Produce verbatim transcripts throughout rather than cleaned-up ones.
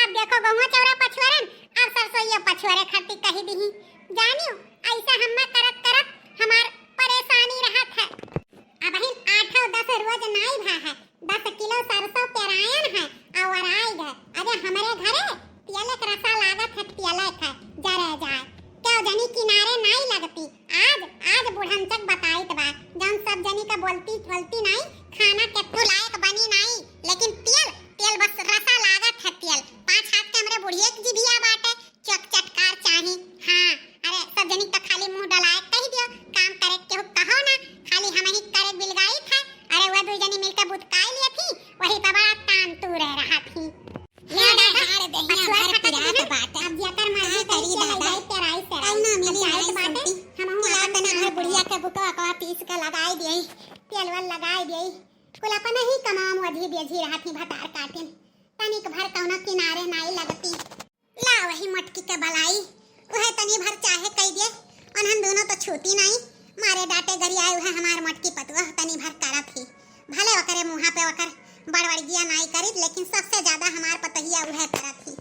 अब देखो गहुआ चौरा पछुअरन, अब सरसोइया पछुअरे खरती कही दिही। जानियो, ऐसा हम्मा करत करत हमार परेशानी रहत है। अबहिन आठो दस रोज नाई भा है, दस किलो सरसों पेरायन है, और आई गए। अरे हमरे घरे तियले के रसा लागत है, तियले के जरे जाए। क्यों जनी किनारे नाई लगती। आज, आज बुढ़नचक बताइत बा, जौन सब जनी का बोलती, बोलती नाई, खाना केतनो लायक बनी नाई, लेकिन तियल, तियल बस रसा लागत है तियल। पाँच हाथ के हमरे बुढ़िया के जिभिया बाटे, चक चटकार चाही। हाँ, अरे सब जनी तो खाली मुंह डलाए कह दियो, काम करे केहू कहो ना, खाली हम ही करे बिलगाई था। अरे वह दू जनी मिलकर बुतकाई लिए थी, वही पे बड़ा तान तू रह रहा थी। ले अरे दादा, हार दहिया अब भर छोड़ पिरात खटत बाटे। अब जेकर मर्जी का करी करी चले दादा। जाए तेराई से राई। कौनो मिली अब जाए नाई बाटे, सुनती। हम हूँ मिला अपन तनी हमार बुढ़िया के बुकवा कवा पीस के लगाई दिए, तेल वेल लगाई दिए। कुल अपन ही कमाम वझी बेझी रहत ही भतार काटिन। तनिक भर कौनो किनारे नाई लगती। ला वही मोटकी के बलाई, उहे तनी भर चाहे कई दे, उन्हन दोनों तो छूती नाई, मारे डांटे गरियाए उहे हमार मोटकी पतुआ तनी भर करत ही। भले ओकरे मुँहा पे ओकर बड़बड़गिया नाई करित, लेकिन सबसे ज्यादा हमार पतोहिया उहे करत ही।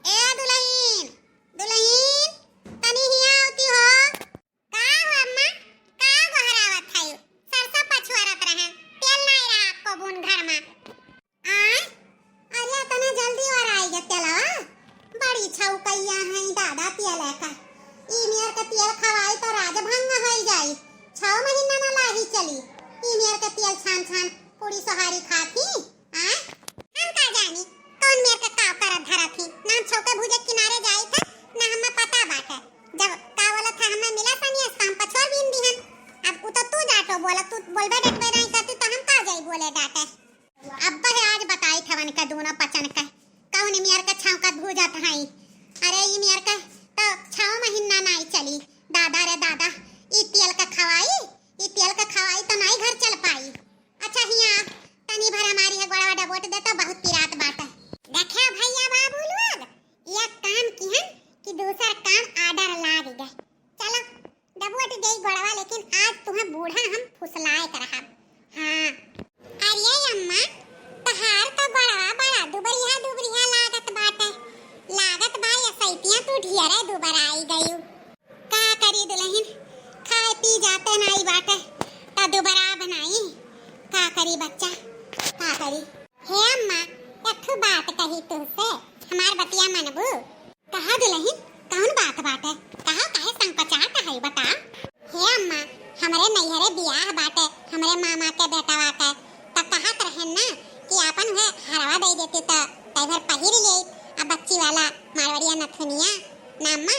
ए दुलहिन, दुलहिन, तनी हिया आवती हो। का हो अम्मा, का गोहरावत हयू? सरसों पछुआरत रहे, तेल नाई रहा आपको बून घर में। आय, अरे तने जल्दी और आई गे तेलवा, बड़ी छौकैया है दादा तेल का। ई मेर के तेल खवाई तो राजभंग होई जाई, छौ महीना ना लाही चली। ई मेर के तेल छान छान पूरी सोहारी खात ही। आय, हम का जानी कौन मेर के का करत धरत ही, ना हम छौके भूजे किनारे जाई थे, ना हमें पता बाटे। जब का बोला था हमें मिला सनियस तो हम पछोर बीन दिहन। अब उ तो तू डांटो बोला, तू बोलबे डटबे नहीं करती तो हम का जाई बोले डांटे। अब बहे आज बताई थवन के दोनों पचन के, कौन मियर के छौंकत भूजत हई। अरे ई मियर के तो छौ महीना नाई चली। दादा रे दादा, ई तेल के खवाई, ई तेल के खवाई तो नाई घर चल पाई। अच्छा हिया तनी भर हमारी है गोड़वा डबोट दे तो बहुत पिरात बाटे। देखा भैया बाबू लोग, एक काम किहन कि दूसर काम आर्डर लाग गए। चलो, डबोट देई गोड़वा, लेकिन आज तुहें बूढ़ा हम फुसलाए के रहब। हाँ। अरे अम्मा, तहार तो गोड़वा बड़ा दुबरिया दुबरिया लागत बाटे। लागत बा ये सैतिया तू ढेरे दुबराई गयू। का करी दुलहिन, खाए पी जाते नाई बाटे, त दुबरा बनाई। का करी बच्चा, का करी? हे अम्मा, एक ठो बात कही तुहसे, हमार बतिया मनबू? कहा दुलहिन, कौन बात बाटे? कहा, काहे संकोचात है, बता। हे अम्मा, हमरे नैहरे बियाह बाटे, हमरे मामा के बेटवा के, त कहत रहेन ना कि आपन उहे हरवा दे देती त कई भर पहिर ले, आ बच्ची वाला मारवड़िया नथुनिया, ना अम्मा?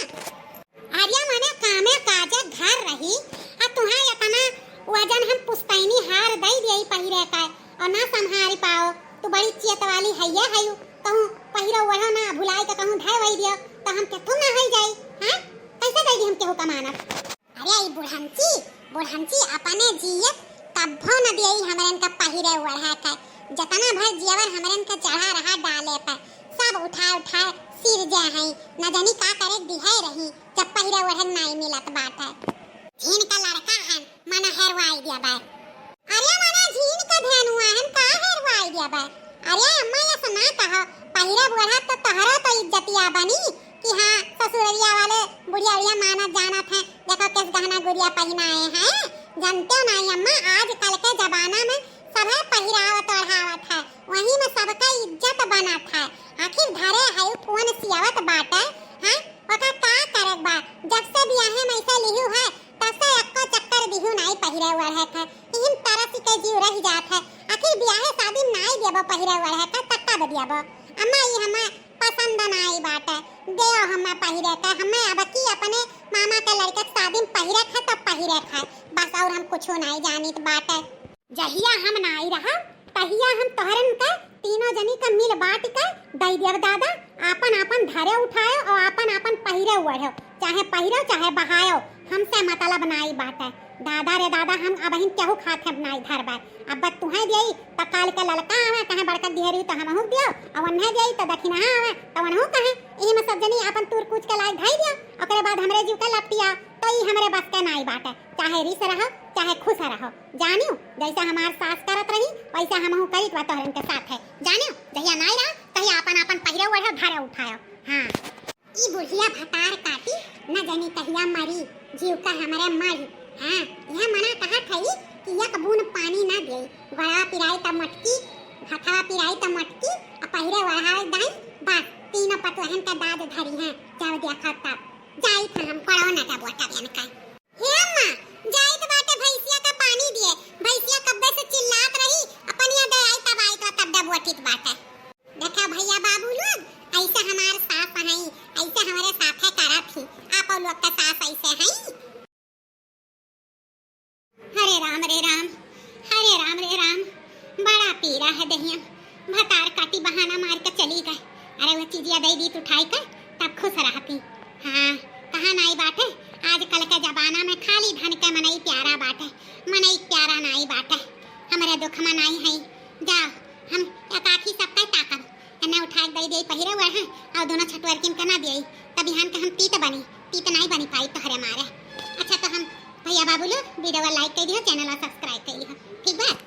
अरे मने कामे काजे घर रही, आ तुहाँ एतना वजन हम पुस्तैनी हार दई दियई पहिरे का, और ना संभारी पाओ। तू बड़ी चियत वाली हइये हयू, कहूँ पहिरो ओढ़ो ना, भुलाई के कहूँ धय वही दियो, तो हम केथू ना होई जाई, हैं? कैसे दई दी हम केहू का मानत? अरे ई बुढ़मची, बुढ़मची अपने जियत कब्बो न दियई हमरन का पहिरे ओढ़े का। जतना भर जेवर हमरन का चढ़ा रहा डाले पर, सब उठाए उठाए सिर जे हई, न जानी का करे दिहे रही। चप्पहिरा ओढ़न नाई मिलत बाटे। झीन का लड़का हन, मना हेरवाई दिया बाय। अरे मना झीन का धेनुआ हन, का हेरवाई दिया बाय? अरे अम्मा, ये सुना कहो, पहिरे ओढ़ब तो तोहरो तो इज्जतिया बनी कि हाँ, ससुररिया वाले बुढ़िया उढ़िया मानत जानत हैं। देखो किस गहना गुरिया पहिनाए हैं, जानते हो नाई अम्मा, आजकल के जमाना में सभे पहिरावत ओढ़ावत है, वही में सबका इज्जत बनत है। आखिर धरे है उ कौन सियावत बाटे, हैं? ओका का करक बा? जब से बियाहे में ऐसे लिहू है, तब से एक्को चक्कर दिहू नाई पहिरे ओढ़े के। इहिन तरस के जीव रह जात है। आखिर बियाहे शादी में नाई देबो पहिरे ओढ़े के, त कब देबो? अम्मा, ई हमें पसंद नाई बाटे। देओ हमें पहिरे के, हमें अब की अपने मामा के लड़के के शादी में पहिरे के, तो पहिरे के। बस और हम कुछ नाई जानित बाटे। जहिया हम नाई रहब, तहिया हम तोहरन के तीनों जनी के मिल बांट के दई देब दादा। आपन आपन धरे उठायो और आपन आपन पहिरे ओढ़ो, चाहे पहिरो चाहे बहायो, हमसे मतलब नाई बाटे। दादा रे दादा, हम अबहिन केहू खाते नाई धरबे। अब तुहें देई त काल के ललका आवे, कहे बड़का दिहरी त हमहू दियो, और उन्हें देई त दखिनहा आवे त उन्हू कहे। इही में सब जनी आपन तूर कूच के लाई धई दियो, ओकरे बाद हमरे जीव के लपटिया, तो ई हमरे बस के नाई बाटे। चाहे रिस रहो, चाहे खुश रहो, जानियो, जैसा हमार सास करत रही, वैसा हमहू करित बा तोहरन के साथ है, जानियो, जहिया नाई रहा, तहिया आपन, आपन पहिरे ओढ़ो, धरे उठायो। हाँ। ई बुढ़िया भतार काटी, न जानी कहिया मरी, जीव का हमरे मरी। हाँ, यह मना कहत हई कि एक बून पानी ना देई, गोड़वा पिराई त मटकी, हथवा पिराई त मटकी, आ पहिरे ओढ़ावे दाई, बस, तीनों पतोहन के दाद धरी हैं, जब देखो तब। जाई था हम, गोड़वा ना दबोटा बेन का। हे अम्मा, जाइत बाटे भैंसिया का पानी दिए। भैंसिया कब्बे से चिल्लात रही, अपनिया दे आई तब आइत बा, तब दबोटित बाटे। देखा भैया बाबू लोग, ऐसे हमार सास हई, ऐसे हमरे साथे करत ही। आप लोग का सास ऐसे हई? हरे राम रे राम, हरे राम रे राम, बड़ा पीरा है दहिया। भतार काटी बहाना मार के चली गए। अरे वो चीजिया दे दी उठाई के, तब खुश रहती। हाँ, कहाँ नाई बाटे, आजकल के जमाना में खाली धन के मनई प्यारा बाटे, मनई प्यारा नाई बाटे। हमरे दुख में नाई है, जा हम एक आँखी सबके ताकब, एने उठाए के दे दे पहिरे हुए हैं, और दोनों छटुअरकिन के ना दिए, तब बिहान के हम तीत बनी, तीत नाई बनी पाई तोहरे मारे। अच्छा तो हम भैया बाबू लोग video like कर दियो, channel subscribe कर लियो, ठीक बा?